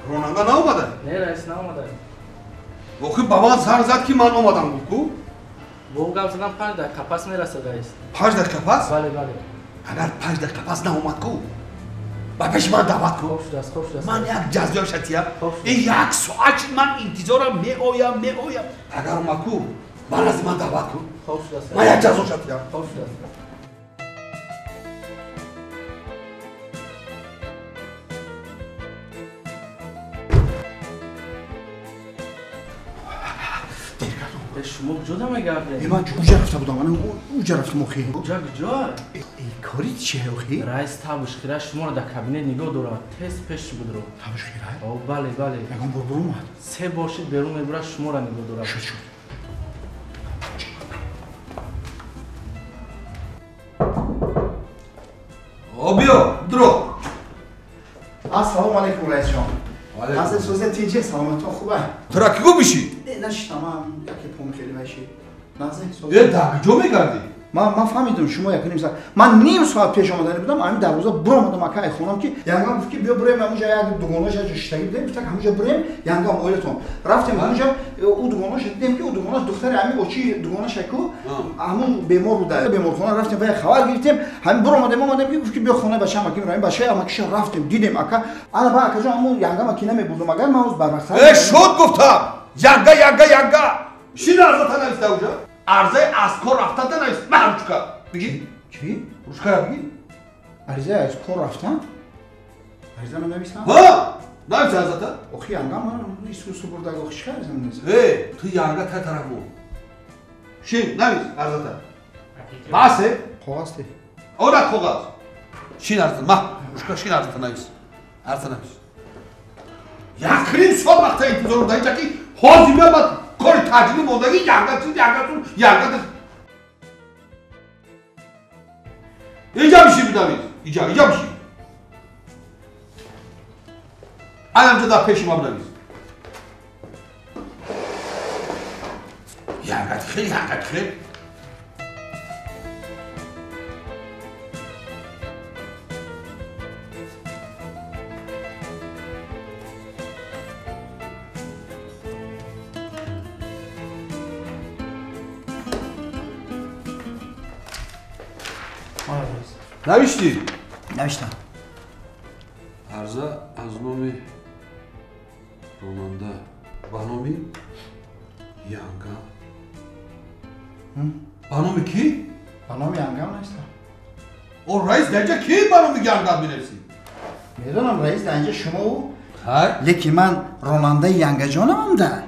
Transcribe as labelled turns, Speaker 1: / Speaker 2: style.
Speaker 1: Ронанда наомада?
Speaker 2: Не, раис наомада.
Speaker 1: Охи ба ман занг зад ки ман омадам гуфт ку?
Speaker 2: Бо гап задам 5 дақиқа пас мерасад раис.
Speaker 1: 5 дақиқа пас?
Speaker 2: Бале, бале.
Speaker 1: Агар 5 дақиқа пас наомад ку? Ба пеши ман даъват ку.
Speaker 2: Хуб шудааст.
Speaker 1: Ман як ҷазоя шатиям. Як соат шуд ман интизорам меоям, меоям. Агар омад ку, ман аз ман даъват ку.
Speaker 2: Хуб шудааст.
Speaker 1: Ман як ҷазо шатиям.
Speaker 2: Хуб шудааст. Шумо куҷо мегардед?
Speaker 3: Ман уҷа рафта будам, ман уҷа рафтам охи.
Speaker 2: Уҷа куҷо?
Speaker 3: Кори чие охи?
Speaker 2: Раис Табушхира шуморо дар кабинет нигоҳ дорад. Тез пеш будро.
Speaker 3: Табушхира?
Speaker 2: О, бале, бале.
Speaker 3: Ягон бор буромад?
Speaker 2: 3 бор шид берун мебурад, шуморо нигоҳ дорад.
Speaker 3: Шуд, шуд.
Speaker 1: О, биё, дро.
Speaker 3: Ассалому алайкум, раисҷон. Аз сӯзе тинҷе, саломатон хуб ай?
Speaker 1: Тура ки гу биши?
Speaker 3: Не, нашиштам, ман яке пом хеле вайши. Нағзе, соз.
Speaker 1: Э, дар куҷо мегардӣ?
Speaker 3: Ман фаҳмидам шумо як ним соат. Ман ним соат пеш омадани будам, ҳамин дарвоза буромадам ака ай хонам ки янгам гуфт ки биё бурем ҳамунҷа як дугонаша ҷо шиштагӣ будем, гуфтак ҳамунҷа бурем, янгам оилатон. Рафтем ҳамунҷа, ӯ дугонаша дидем ки ӯ дугонаш духтари ҳамин очи дугонаша ку, ҳамун бемор буда. Беморхона рафтем ва як хабар гирифтем, ҳамин буромадем омадем ки гуфт ки биё хонаи бачаам аким равем, бачаи амакиша рафтем, дидем ака. Ана ба акаҷон ҳамун янгам аки намебурдум, агар ман ҳоз барвақт.
Speaker 1: Э, шуд гуфтам. Янга, янга, янга. Шин арзата нависта уҷа? Арзаи аз кор рафтан навис. Ман ручка. Бигӣ?
Speaker 3: Чӣ?
Speaker 1: Ручкара бигӣ?
Speaker 3: Арзаи аз кор рафтан? Арза нависам?
Speaker 1: Ҳа! Навис арзата?
Speaker 3: Охи янга ман исусу бурдаг охи чӣ арза нависам?
Speaker 1: Э, ту янга та тараф бу. Шин, навис арзата. Басе?
Speaker 3: Коғаз те.
Speaker 1: Ора коғаз. Шин арзата, ма. Ручка шин арзата навис. Арза навис. Як ним соат вақта интизорум дар инҷа ки ҳозир биёмад кори таҷриб мондагӣ янга чиз, янга тун, янга тун. Инҷа бишин бидавид. Инҷа, инҷа бишин. Анамҷа дар пеши ма бидавид. Янга хел, янга хел. Навиштӣ?
Speaker 3: Навиштам.
Speaker 1: Арза аз номи ронанда ба номи янга. Ба номи кӣ?
Speaker 3: Ба номи янгам навиштам.
Speaker 1: О, раис дар инҷа кӣ ба номи янгам менависӣ?
Speaker 3: Медонам раис дар инҷа шумо. Лекин ман ронандаи янгаҷонамам да.